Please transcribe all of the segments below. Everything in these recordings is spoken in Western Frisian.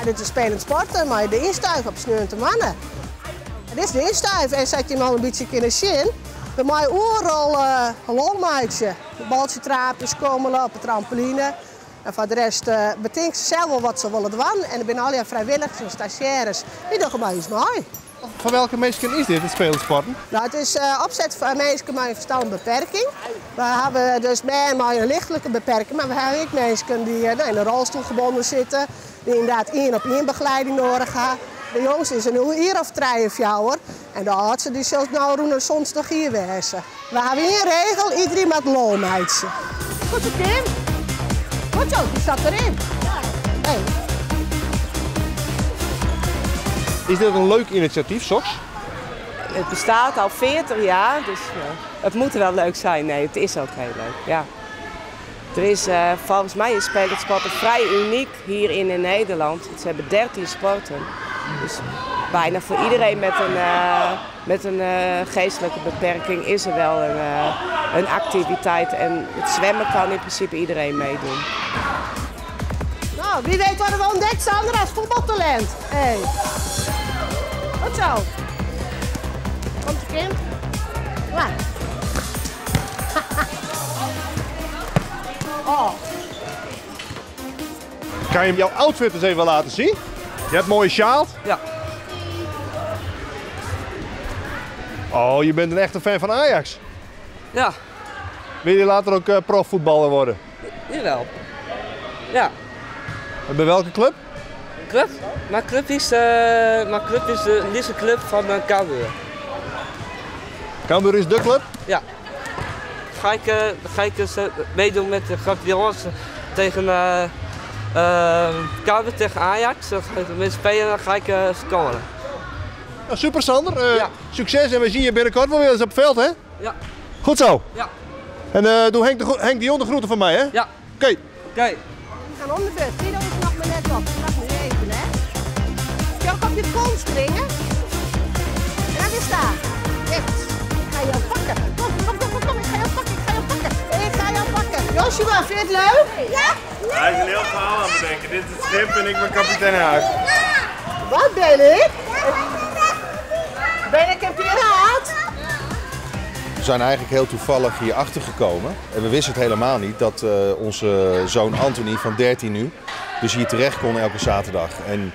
Dit is spelend sporten mei de ynstuif op sneontemoarn. Dit is de ynstuif en sa't jim al in bytsje kinne sjen, we meie oeral lol meitsje. Baltsje traapje, skommele op de trampoline. En foar de rest betinke se sels wol wat se wolle dwaan. En der binne allegear frijwilligers en stazjêres, dy dogge mei ús mei. Foar welke minsken is dit, it spelend sporten? No, it is opset foar minsken mei in ferstanlike beperking. We hawwe dus bern mei in lichtlike beperking, mar we hawwe ek minsken dy't yn in rolstoel gebonden sitte, dy't ynderdaad ien op ien begeleiding noadich ha. De jongste is in jier of trije, fjouwer en de âldste dy sil no rûn de 70 jier wêze. We hawwe ien regel, iderien moat lol meitsje. Goed zo Kim. Goed zo, dy sat deryn. Hey. Is dit in leuk inisjatyf, soks? Het bestaat al 40 jaar, dus het moet wel leuk zijn. Nee, het is ook heel leuk, ja. Er is, volgens mij is spelend sporten vrij uniek hier in Nederland. Ze hebben 13 sporten. Dus bijna voor iedereen met een geestelijke beperking is er wel een activiteit. En het zwemmen kan in principe iedereen meedoen. Nou, wie weet worden we ontdekt, Sandra, als voetbaltalent. Hey. Goed zo. Komt je kind? Waar? Oh. Kan je jouw outfit eens even laten zien? Je hebt mooie sjaal. Ja. Oh, je bent een echte fan van Ajax. Ja. Wil je later ook profvoetballer worden? Jawel. Ja. En bij welke club? Club? Mijn club is de liefste club van Cambuur. Cambuur is de club? Ja. Ga ik eens meedoen met de grote jongens tegen Cambuur, tegen Ajax. Dan ga ik met spelen en dan ga ik scoren. Nou, super Sander, Ja. Succes en we zien je binnenkort wel weer eens op het veld, hè? Ja. Goed zo. Ja. En doe Henk de Jong de groeten van mij, hè? Ja. Oké. Oké. We gaan om de beurt. Guido is nog maar net op. Wacht nu even, hè? Kun je ook op je kont springen? En dan weer staan. Echt. Ik ga jou pakken. Kom, kom, kom, kom, kom. Ik ga jou pakken. Ik ga jou pakken. Ik ga jou pakken. Joshua, vind je het leuk? Ja. Hij is een heel verhaal aan het bedenken. Dit is het schip en ik ben kapitein Haak. Wat ben ik? Ben ik een piraat? We zijn eigenlijk heel toevallig hier achter gekomen. En we wisten het helemaal niet dat onze zoon Anthony van 13 nu dus hier terecht kon elke zaterdag. En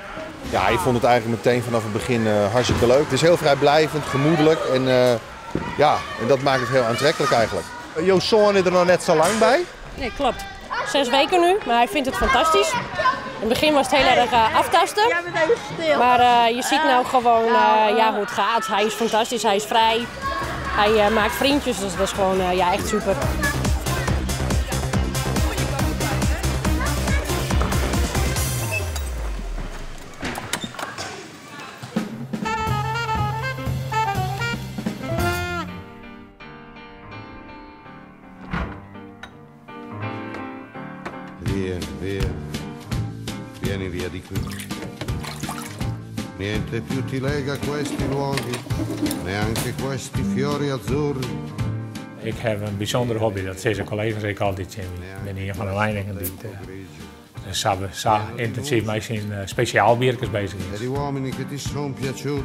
hij vond het eigenlijk meteen vanaf het begin hartstikke leuk. Het is heel vrijblijvend, gemoedelijk en dat maakt het heel aantrekkelijk eigenlijk. Jouw zoon is er nog net zo lang bij? Nee, klopt. 6 weken nu, maar hij vindt het fantastisch. In het begin was het heel erg aftasten. Jij bent even stil. Maar je ziet nou gewoon hoe het gaat. Hij is fantastisch, hij is vrij. Hij maakt vriendjes, dus dat is gewoon echt super. Via, via, vieni via di qui. Niente più ti lega questi luoghi, neanche questi fiori azzurri. Ik heb een bijzondere hobby, dat zeggen collega's ik altijd. Ik ben een van de weinigen die zo intensief met zijn speciaal biertjes bezig is. E gli uomini che ti son piaciuti.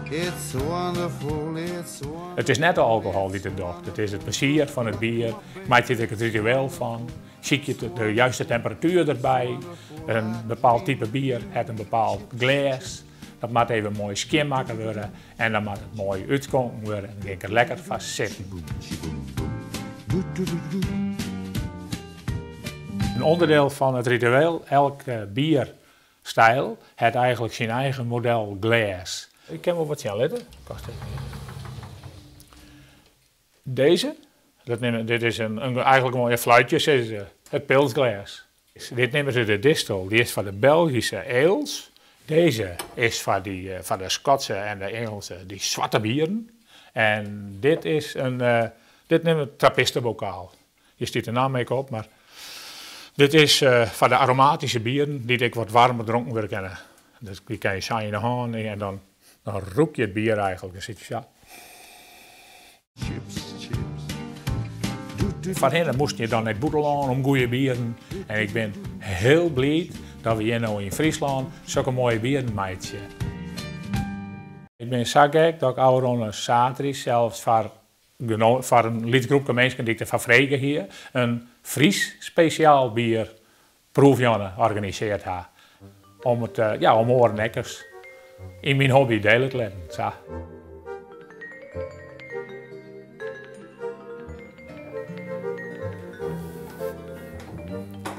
It's wonderful, it's wonderful. Het is net de alcohol die het doet. Het is het plezier van het bier. Maak je er het ritueel van. Zie je de juiste temperatuur erbij. Een bepaald type bier heeft een bepaald glas. Dat moet even mooi schoonmaken worden. En dan moet het mooi uitkonken worden. En dan ga ik er lekker vast zitten. Een onderdeel van het ritueel, elke bierstijl heeft eigenlijk zijn eigen model glas. Ik kan wel wat zien letten. Deze, dat nemen, dit is een, eigenlijk een mooie fluitje, is het pilsglas. Dit nemen ze de distel, die is van de Belgische ales. Deze is van de Schotse en de Engelse, die zwarte bieren. En dit is een, dit nemen we trappistenbokaal. Hier staat de naam ook op, maar dit is van de aromatische bieren die ik wat warmer dronken wil kennen. Dus die kan je saai in de hand en dan roek je het bier eigenlijk. Dan zit je zo. Chips, chips. Van hen moest je dan naar het buitenland om goede bieren. En ik ben heel blij dat we hjir no yn Fryslân sokke moaie bieren meitsje. Ik bin sa gek dat ik ôfrûne saterdei sels foar foar in lyts groepke minsken dy't ik derfoar frege hie, in Frysk spesjaal bier proefjûn organisearre ha. Om it, ja, om oaren ek ris yn myn hobby diele te litten. Sa.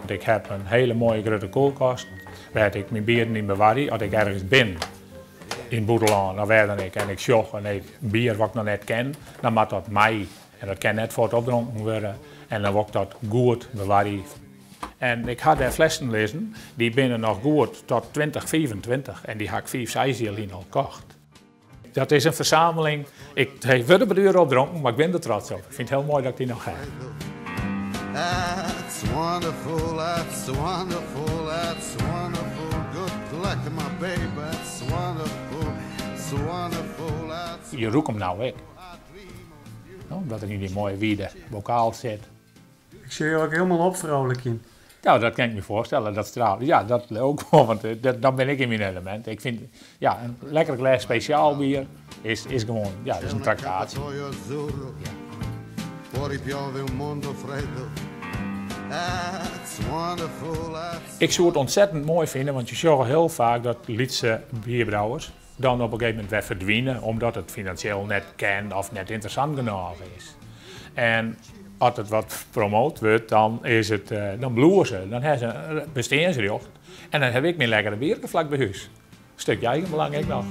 Ik heb in hiele moaie grutte kuolkast wêr't ik myn bieren yn bewarje as ik ergens bin yn it bûtenlân of wêr dan ek en ik sjoch in bier wat ik noch net ken, dan moat dat mei. En dat kin net fuort opdronken wurde en dan wol ik dat goed bewarje. En ik ha dêr flessen lizzen, dy binne noch goed tot 2025 en dy ha ik fiif, seis jier lyn al kocht. Dat is in fersameling. Ik wurd op 'e duer opdronken, mar ik bin der trots op. Ik fyn it hiel moai dat ik dy noch ha. That's wonderful, that's wonderful, that's wonderful. Good luck, my baby, that's wonderful, it's wonderful. That's Je rûke him no ek. Omdat er yn dy moaie wide bokaal sit. Ik sjoch jo ek hielendal opfrolikjen. Ja, dat kin ik my foarstelle. Dat straalt. Ja, dat leau ik wol, want dan bin ik yn myn elemint. Ik fyn, ja, in lekker glês spesjaal bier is gewoan, ja, is in traktaasje. Fuori piove un mondo freddo. That's wonderful, that's Ik soe it ontzettend moai fine, want je sjogge hiel faak dat lytse bierbrouwers dan op in gegeven momint wer ferdwine, omdat it finansjeel net kin of net ynteressant genôch is. En as it wat promoat wurdt, dan, is it, dan bliuwe se, dan ha se in besteansrjocht. En dan ha ik myn lekkere bierke flak by hûs. Stukje eigenbelang ek noch.